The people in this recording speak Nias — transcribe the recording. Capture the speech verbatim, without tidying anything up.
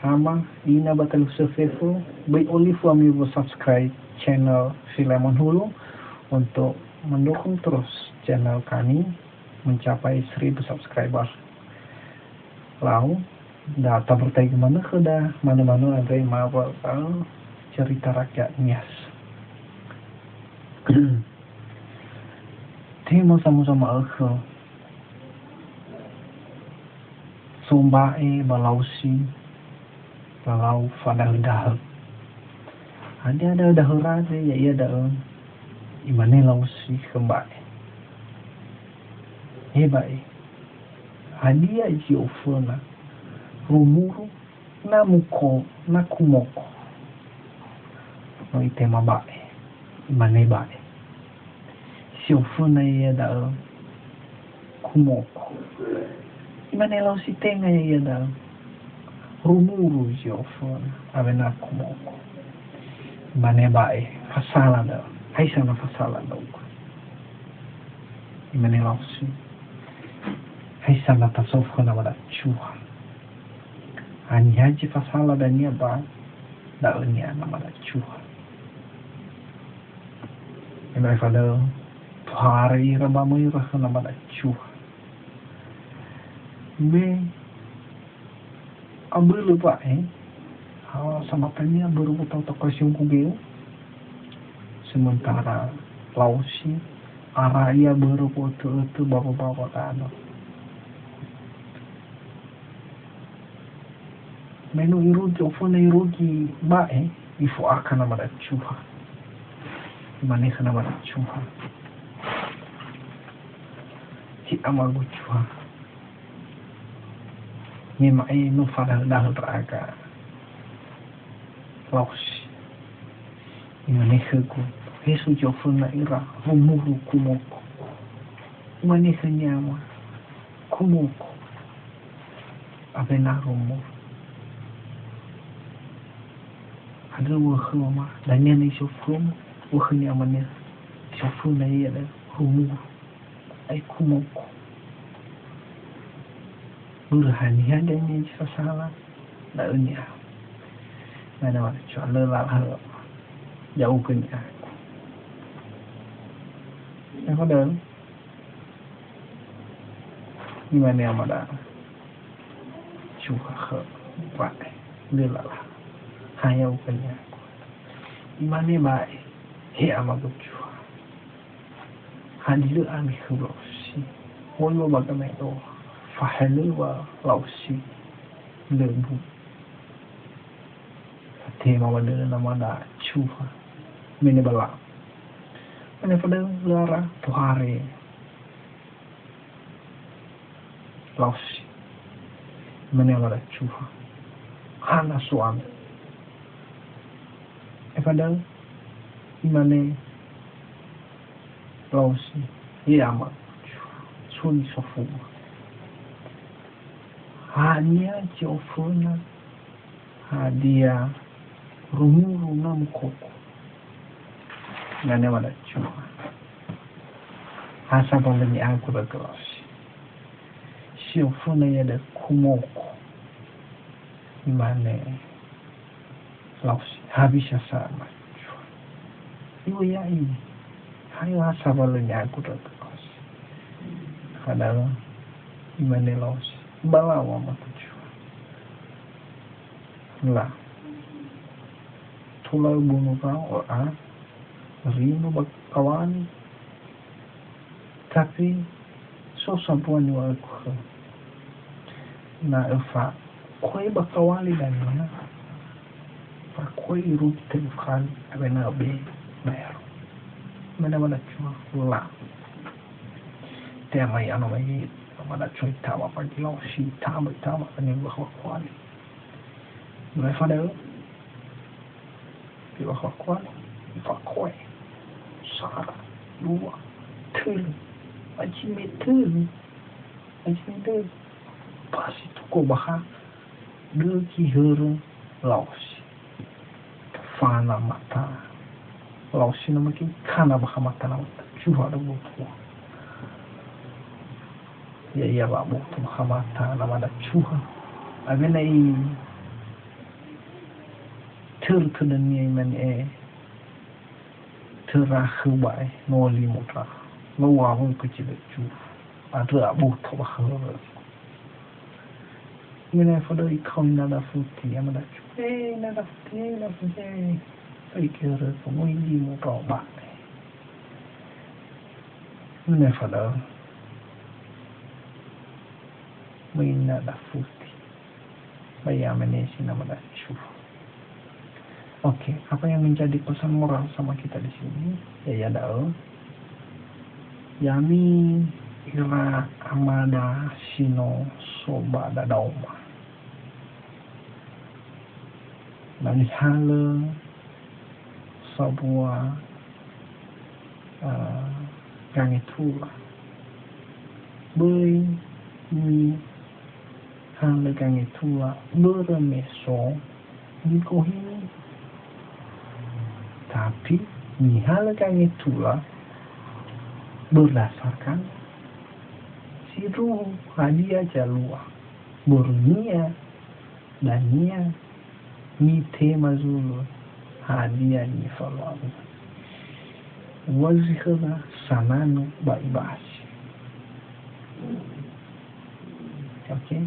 Ama, ina ba talifusö fefu, böi olifu ami wa subscribe channel Filemon Hulu untuk mendukung terus channel kami mencapai seribu subscriber. Lau, da tabertaigö manö khöda manö-manö andre mawö, eh, cerita rakyat Nias. Tema samösa ma'ökhö. So mba'e ba Laosi, lalau fadahö-dahö. Hadia dahö-dahö raze ya'ia da'ö? Imane Laosi khö mba'e, "He mba'e, hadia zi oföna, rumuru na muko-, na kumoko?" No itema mba'e, imane mba'e, "Si oföna ya'ia da'ö kumoko." Imane Laosi, "Tenga ya'ia da'ö, rumuru zi oföna awena kumoko." Imane mba'e, "Fasala da'ö. Haisa na fasala ndra'ugö?" Imane Laosi, "Haisa na tasofu khö namada Cuha? Haniha zi fasala dania ba da'ö niha namada Cuha?" Imane fadöhö, tohare ira ba möi ira khö namada Cuha. Me abölö mba'e, ha, samatania börö wotau-tau kasi unggu geu. Sementara Laosi, ara ia börö wötö-ötö bawa-bawa danö. Me no irugi, oföna irugi mba'e, ifo'akha namada Cuha. Imane khö namada Cuha, "He amagu Cuha, me ma'e no fadahö-dahö ndra'aga Laosi." Imane khögu, "He so zi oföna ira, rumuru kumoko." Imane khönia ama, "Kumoko awena rumuru." Andrö wökhö ama, dania na zi oföna, wökhönia ama, "Zi oföna ya'ia da'ö, rumuru, ai kumoko. Börö haniha dania zi fasala, da'ö niha." Imane namada Cuha, "Lö lala, lö. Ya'ugö niha." Efadöhö, imane amada Cuha khö mba'e, "Lö lala, ha ya'ugö niha." Imane mba'e, "He amagu Cuha, hadia lö ami khö Laosi? Hoi wa ba gamedoa, fahelö wa Laosi lö bu." Fatema ba dödö namada Cuha. Imane ba la. Imane fadöhö, lö ara, tohare Laosi. Imane amada Cuha, "Hana so ami?" Efadöhö, imane Laosi, "He ama, so zi sofuma. Haniha zi oföna, hadia rumuru na mukoko?" Imane amada Cuha, "Ha sabalö ni'agu ndra'ugö Laosi. Si oföna ya'ia da'ö kumoko." Imane Laosi, "Hawisa sa ama Cuha?" "Iŵa'ö ya'ia, ha sabalö ni'agu ndra'ugö Laosi." Fadöhö, imane Laosi, "Ba lau ama Cuha." La. Tola öbunu wa'ö, ö'a, rino ba kawali. Tapi so sambua niŵa'ögu khöu. Na öfakoe ba kawali dania, fakoe irugi tölu kali, awena öbe baero. Imane amada Cuha, "La." Te'amai ano mai amada Cuha itama ba gi Laosi, itama, itama, ba niŵa'ö ba kawali. Mulai fadöhö, iŵa'ö fakoe, ifakoe. Sara, dua, tölu. Aji me tölu. Aji me tölu. Ba si tuko ba ha dögi hörö Laosi. Tafana mata Laosi na mege ikana ba ha mata namada Cuha dödögu. Ya'ia wa'aboto ba ha mata namada Cuha. Awena i Itörö tödönia imane, "E, töra khöu ba'e, no limo ndra. No wawöu khö Cilecu. Andrö aboto ba khöu." Imane fadöi ikao ina Dafuti, ama Dacu. "E, ina Dafuti, e, ina Dafuti, e. Töi gehörögu, no limo ndra ba'e." Imane fadöi, möi ina Dafuti. Ba ya'ia menesi nama Dacu. Oke, apa yang menjadi pesan moral sama kita di sini? Ya, ya, da'ö. Ya'ami ira amada si no so ba dadaoma. Na mihalö sambua, eh, gangetula. Böi mihalö gangetula börö me so nigohimi. Tapi mihalö gangetula berdasarkan sindruhu hadia zalua. Börönia dania mitema zulu hadia nifaluabu. Ua zi khöna sananu ba ibasi. Oke.